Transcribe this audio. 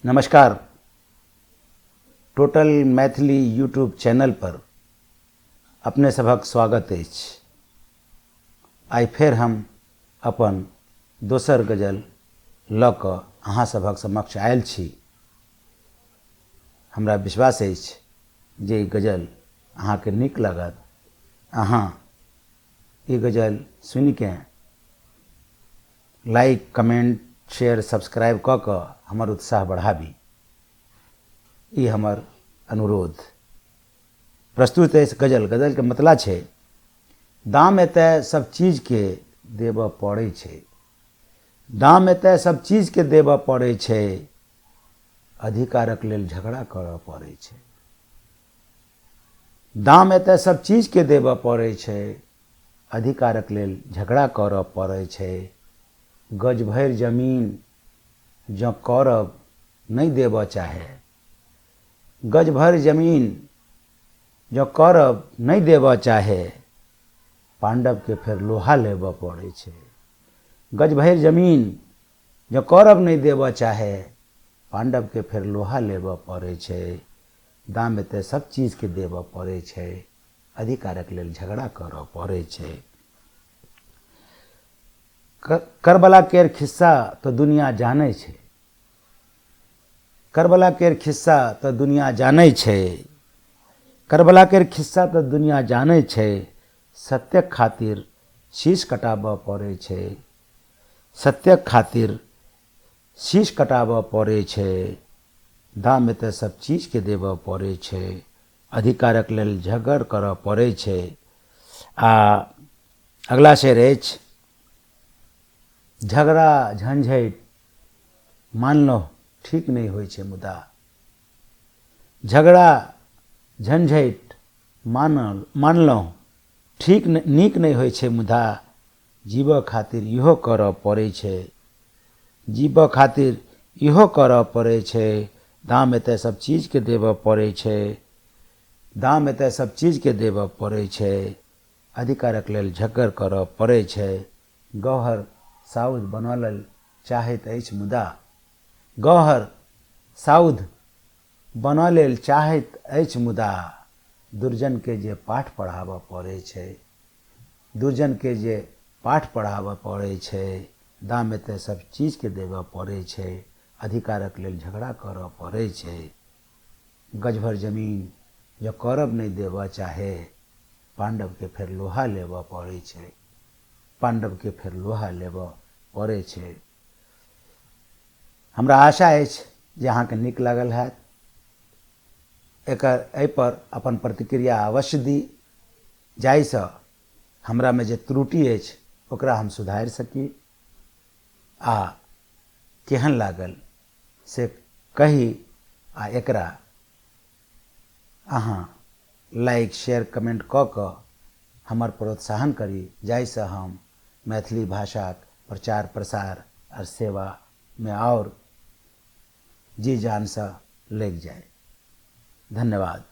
नमस्कार। Total Maithili YouTube channel पर अपने सभक स्वागत अछि। आइ फेर हम अपन दोसर गजल लऽ कऽ अहाँ सभक समक्ष आयल छी। हमरा विश्वास अछि जे ई गजल अहाँके नीक लागत। अहाँ ई गजल सुनिकेँ लाइक कमेंट शेयर सब्सक्राइब कऽ कऽ हमर उत्साह बढ़ाबी, ई हमर अनुरोध। प्रस्तुत अछि गजल। गजलके मतला छै, दाम एतय सब चीजके देबऽ पड़ै छै, दाम एतय सब चीजके देबऽ पड़ै छै, अधिकारक लेल झगड़ा करऽ पड़ै छै। दाम एतय सब चीजके देबऽ पड़ै छै, अधिकारक लेल झगड़ा करऽ पड़ै छै। गज भरि जमीन जँ कौरव नहि देबऽ चाहे, गज भरि जमीन जँ कौरव नहि देबऽ चाहे, पाण्डवके फेर लोहा लेबऽ पड़ै छै। गज भरि जमीन जँ कौरव नहि देबऽ चाहे, पाण्डवके फेर लोहा लेबऽ पड़ै छै। दाम एतऽ सब चीजके देबऽ पड़ै छै, अधिकारक लेल झगड़ा करऽ पड़ै छै। करबला केर खिस्सा तऽ दुनिया जानै छै, करबला केर खिस्सा तऽ दुनिया जानै छै, करबला केर खिस्सा तऽ दुनिया जानै छै, सत्यक खातिर शीश कटाबऽ पड़ै छै, सत्यक खातिर शीश कटाबऽ पड़ै छै, दाम एतऽ सब चीजके देबऽ पड़ै छै, अधिकारक लेल झगड़ करऽ पड़ै छै। आ अगिला शेर अछि, झगड़ा झंझटि मानलहुँ ठीक नहि होइ छै मुदा, झगड़ा झंझटि मानल मानलहुँ ठीक नीक नहि होइ छै मुदा, जीबऽ खातिर इहो करऽ पड़ै छै, जीबऽ खातिर इहो करऽ पड़ै छै, दाम एतऽ सब चीजके देबऽ पड़ै छै, दाम एतऽ सब चीजके देबऽ पड़ै छै, अधिकारक लेल झग्गड़ करऽ पड़ै छै। गौहर साउध बनऽ लेल चाहैत अछि मुदा, गौहर साउध बनऽ लेल चाहैत अछि मुदा, दुर्जनके जे पाठ पढ़ाबऽ पड़ै छै, दुर्जनके जे पाठ पढ़ाबऽ पड़ै छै, दाम एतऽ सब चीजके देबऽ पड़ै छै, अधिकारक लेल झगड़ा करऽ पड़ै छै। गज भरि जमीन जँ कौरव नहि देबऽ चाहे, पाण्डवके फेर लोहा लेबऽ पड़ै छै, पाण्डवके फेर लोहा लेबऽ पड़ै छै। हमरा आशा अछि जे अहाँके नीक लागल हैत। एकर एहिपर अपन प्रतिक्रिया अवश्य दी, जाहिसँ हमरामे जे त्रुटि अछि ओकरा हम सुधारि सकी आ केहन लागल से कही आ एकरा अहाँ लाइक शेयर कमेंट कऽ कऽ हमर प्रोत्साहन करी, जाहिसँ हम मैथिली भाषाक प्रचार प्रसार आर सेवामे आओर जी जानसँ लागि जाइ। धन्यवाद।